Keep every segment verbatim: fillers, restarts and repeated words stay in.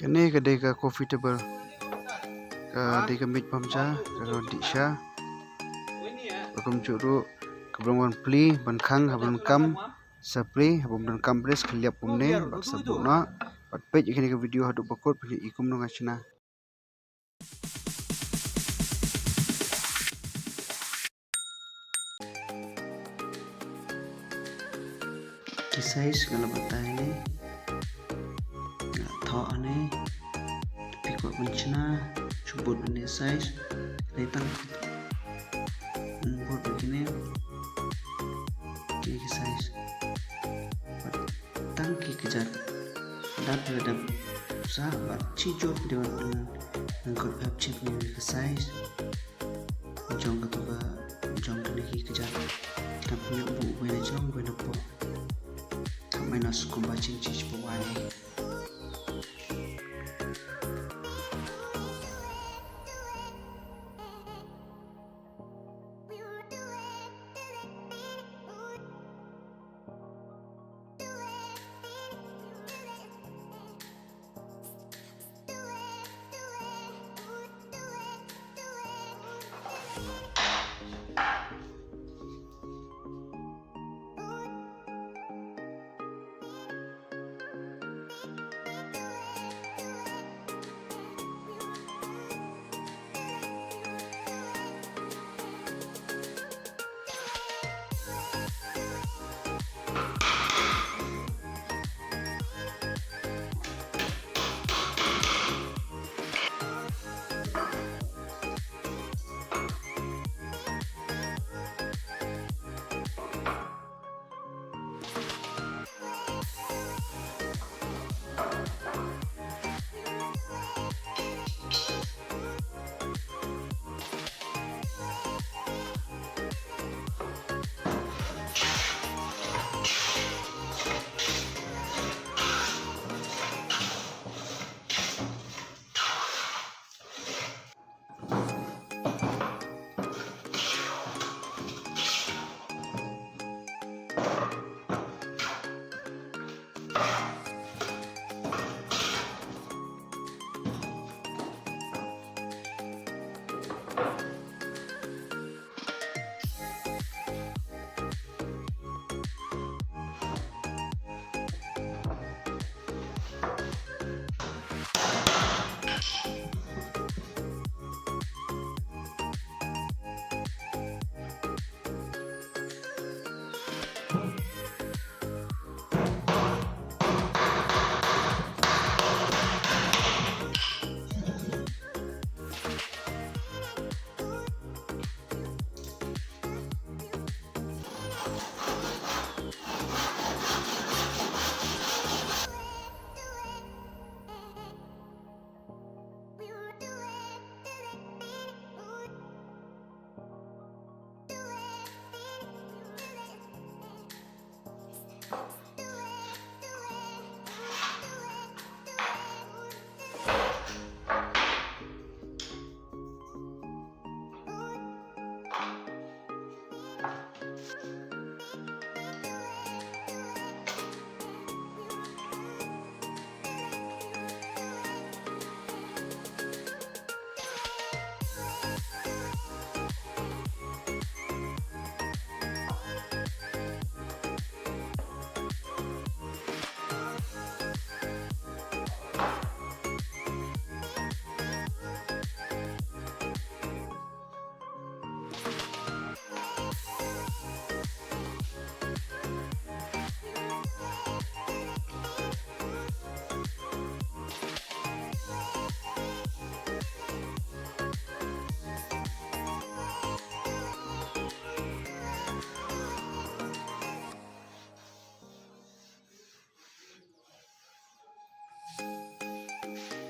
Kane ka dei ka coffee table. Ka dei ka miej bam sha, ka dei sha. Ka kumjuh ruh, ka ban wan plie, ban khang, ha ban kam, sa plie, ha ban kam plie, ka liap kumne, bad sa buh noh, bad peit ïa kane ka video haduh ba kut, peit ïa kumno nga shna. Ki size nga la batai ne. Nga thoh ne. Phi kwah ban shna, shu bud ne size. Dei tang. Hmm, bud ne kine. Ki, ki size. Tang ki kjat. Dap la dap. Sa ba chi jot de wan. Nang kot hap chip ne ki size. Jong ka tu ka, jong kane ki kjat. Ka pynïoh buh wei na jrong wei na pok. Ka mai na skum ba ching ching ba wai.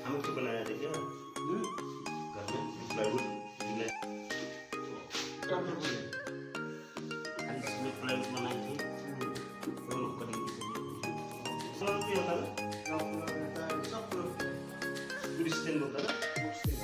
हम तो बनाया था क्या? हम्म। घर में plywood, इसमें plywood बनाई थी। वो लोग कटिंग की सब्जी। सब पे होता है ना? सब पे होता है, सब पे होता है। Wood stand होता है ना? Wood stand।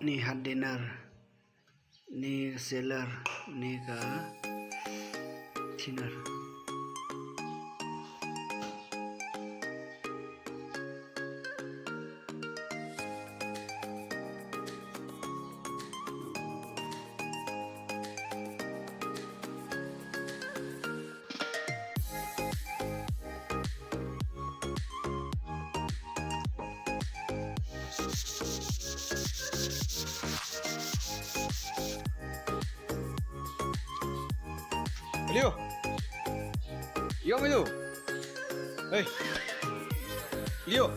Ni hat dinner, ni seller, ni ka thinner. Leo. Yo, Milo. Hey. Leo.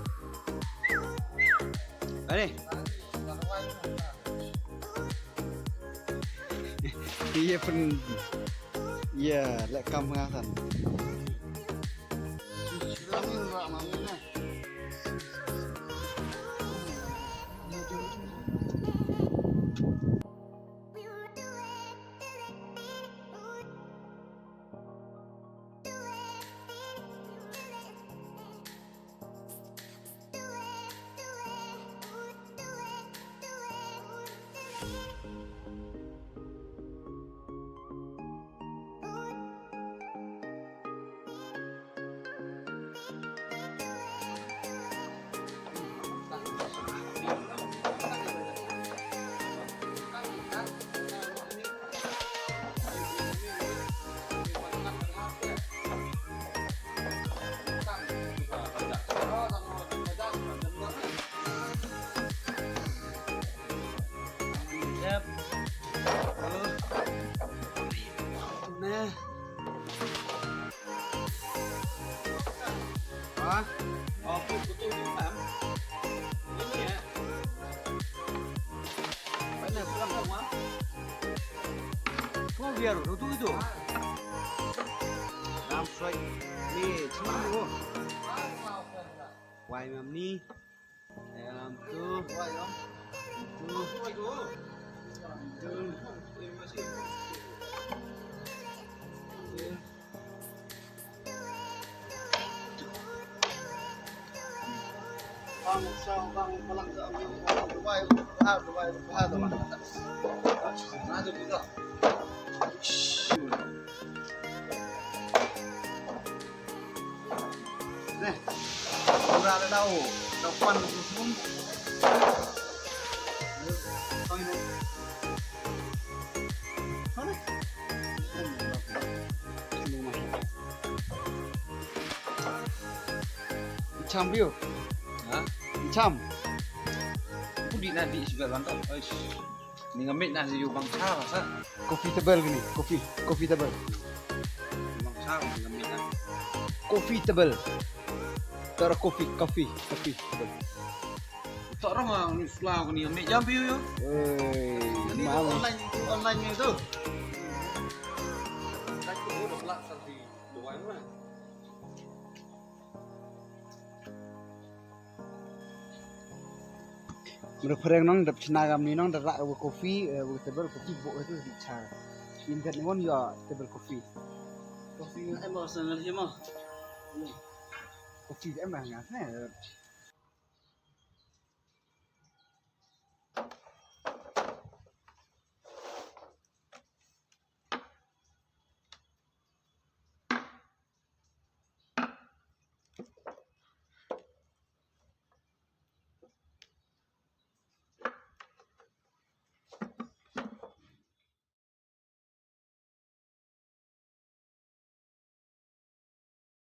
Ani. Iya pun. Iya, lek kam pengasan. Yep. Nah. Ha? Oh, putu ni kan? Ini ya. Mana pulang rumah? Kau biar tu tu. Ram strike. Ni, cuma tu. Wai mam ni. Em, tu. Tu. Tu. Bang, bang, bang, bang, bang, Dubai, Dubai, Dubai, Dubai. Nah, tu juga. Neh, ura la dau, dau pan ku sum. Tong ini. Mana? Cham biu. Ha? Cham. Pudi na di sibat bantau. Oish. Ni ngamit na si yu bang cha sa. Coffee table gini, coffee, coffee table. Bang cha ni ngamit na. Coffee table. Tar coffee, coffee, coffee table. Tak ramah ni sekolah ni ngamit jam biu yu. Eh, ni tu online, tu online ni tu. Tak tu dah pelak satu dua orang. Mrad phareng nong dap chna gam ni nong da rak wa coffee, eh, wa table coffee bo itu di cha. In that one your table coffee. Coffee em ba sa ngal hima. Coffee em ba ngal ne.